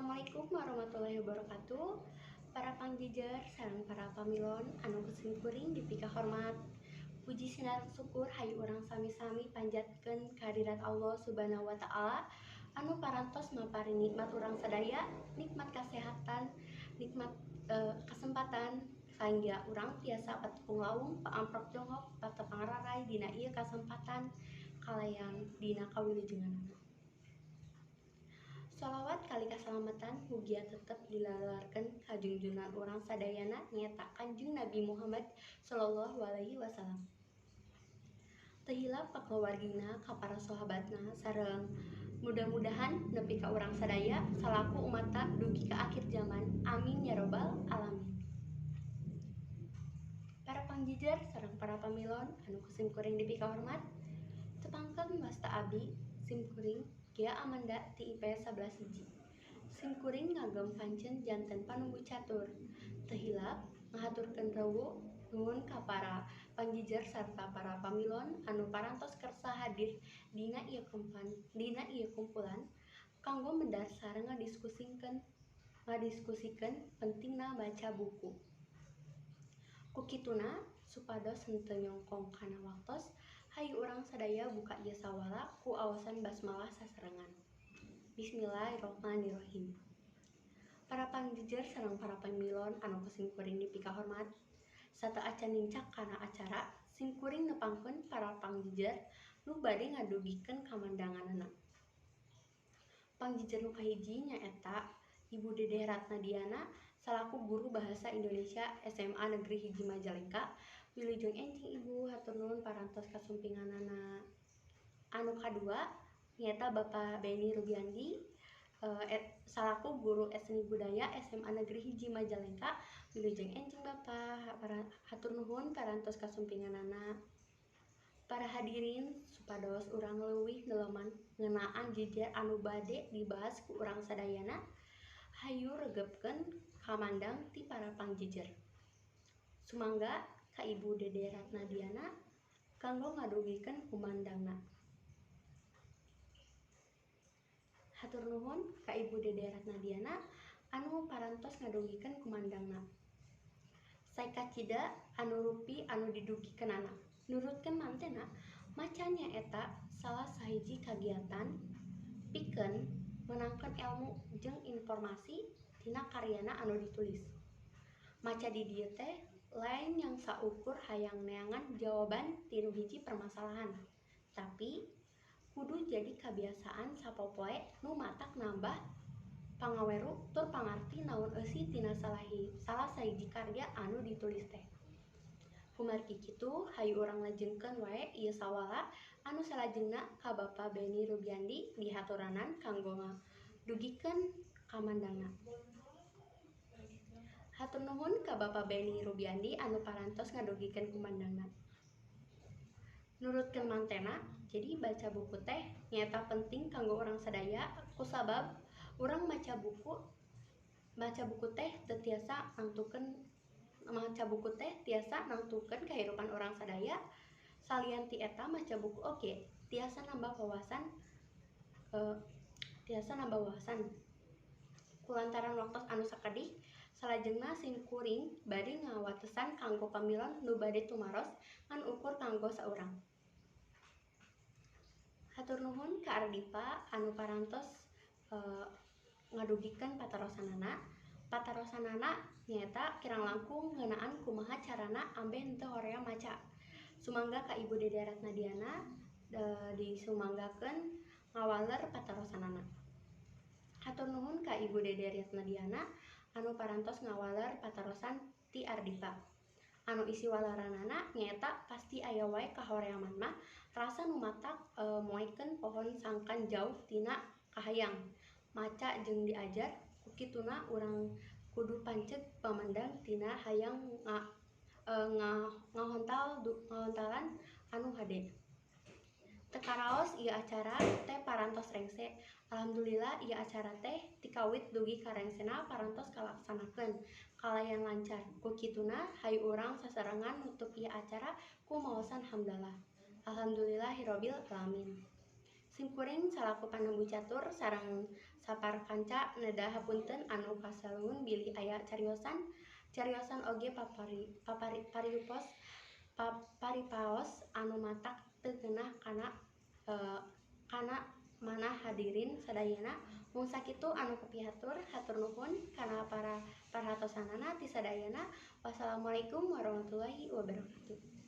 Assalamualaikum warahmatullahi wabarakatuh. Para pangjejer sareng para pamilon anu ku simkuring dipikahormat. Puji sinareng syukur hayu urang sami-sami panjatkeun kehadirat Allah Subhanahu wa Ta'ala anu parantos maparin nikmat urang sadaya, nikmat kesehatan, nikmat kesempatan sehingga urang tiasa patepung lawung, paamprok jonghok, patepang raray dina ieu kasempatan kalayan dina kawilujenganana. Sholawat kali kasalamatan mugia tetep dilalarkeun ka junjungan urang sadayana, nyaeta Kanjeng Nabi Muhammad Shallallahu Alaihi Wasallam. Teu hilap ka keluargina, ka para sahabatna, sareng mudah-mudahan nepi ka urang sadaya salaku umatna dugi ka akhir zaman. Amin ya robbal alamin. Para pangjejer sareng para pamilon anu ku simkuring dipikahormat, tepangkeun wasta abdi, simkuring Gia Amanda ti IPS 11 hiji. Simkuring ngagem pancen janten panunggu catur. Teu hilap ngahaturkeun rewuh nuhun ka para pangjejer sarta para pamilon anu parantos kersa hadir dina ieu kumpulan kanggo medar sareng ngadiskusikeun pentingna maca buku. Ku kituna, supados henteu nyongkong kana waktos, hayu urang sadaya buka ieu sawala ku aosan basmalah sasarengan. Bismillahirrahmanirrahim. Para pangjejer sareng para pamilon anu ku simkuring dipikahormat, sateuacan nincak kana acara, simkuring nepangkeun para pangjejer nu bade ngadugikeun kamandanganana. Pangjejer nu kahiji nyaeta Ibu Dedeh Ratna Diana salaku guru bahasa Indonesia SMA Negeri 1 Majalengka. Wilujeng enjing, Ibu, hatur nuhun parantos kasumpinganana. Anu kadua nyaeta Bapak Beni Rubiandi salaku guru seni budaya SMA Negeri 1 Majalengka. Wilujeng enjing, Bapak, hatur nuhun parantos kasumpinganana. Para hadirin, supados urang leuwih neleman ngeunaan jejer anu bade dibahas ku urang sadayana, hayu regepkeun kamandang ti para pangjejer. Sumangga ka Ibu Dede Ratna Diana kanggo ngadugikeun kumandangna. Hatur nuhun ka Ibu Dede Ratna Diana anu parantos ngadugikeun kumandangna. Saikacida anu rupi anu didugikeunana. Nurutkeun mantena, maca nyaeta salah sahiji kagiatan pikeun meunangkeun elmu jeung informasi tina karyana anu ditulis. Maca di dieu teh lain yang saukur hayang neangan jawaban tinu hiji permasalahan, tapi kudu jadi kabiasaan sapopoe nu matak nambah pangaweruh tur pangarti naon eusi tina salah sahiji karya anu ditulis teh. Kumargi kitu, hayu urang lajengkeun wae ieu sawala anu salajengna ka Bapa Beni Rubiandi dihaturanan kanggo ngadugikeun kamandangna. Hatur nuhun ka Bapa Beni Rubiandi anu parantos ngadugikeun kumandangna. Nurutkeun mantena, jadi baca buku teh nyaeta penting kanggo urang sadaya kusabab urang maca buku teh teu tiasa nangtukeun maca buku teh tiasa nangtukeun kahirupan urang sadaya. Salian ti eta, maca buku oge tiasa nambah wawasan. Kulantaran waktos anu sakedik, salajengna simkuring bade ngawatesan kanggo pamilon nu bade tumaros ngan ukur kanggo saurang. Hatur nuhun ka Ardipa anu parantos ngadugikeun patarosanana. Patarosanana nyaeta kirang langkung ngeunaan kumaha carana ambeh henteu hoream maca. Sumangga ka Ibu Dede Ratna Diana disumanggakeun ngawaler patarosanana. Hatur nuhun ka Ibu Dede Ratna Diana anu parantos ngawaler patarosan ti Ardipa. Anu isi waleranana nyaeta pasti aya wae kahoreaman mah rasa nu matak moekeun pohon sangkan jauh tina kahayang maca jeung diajar. Ku kituna urang kudu panceg pamandang tina hayang ngahontalan anu hade. Teu karaos ieu acara teh parantos rengse. Alhamdulillah, ieu acara teh tikawit dugi ka rengsena parantos kalaksanakeun kalayan lancar. Ku kituna, hayu urang sasarengan nutup ieu acara ku maosan hamdalah. Alhamdulillahirabbil alamin. Simkuring salaku panembu catur sareng sapar kanca neda hapunten anu kasalungun bilih aya cariosan cariosan oge papari papari pariupos paripaos anu matak teu ngeunah kana kana manah hadirin sadayana. Mung sakitu anu kapihatur, hatur nuhun kana para perhatosanana ti sadayana. Wassalamualaikum warahmatullahi wabarakatuh.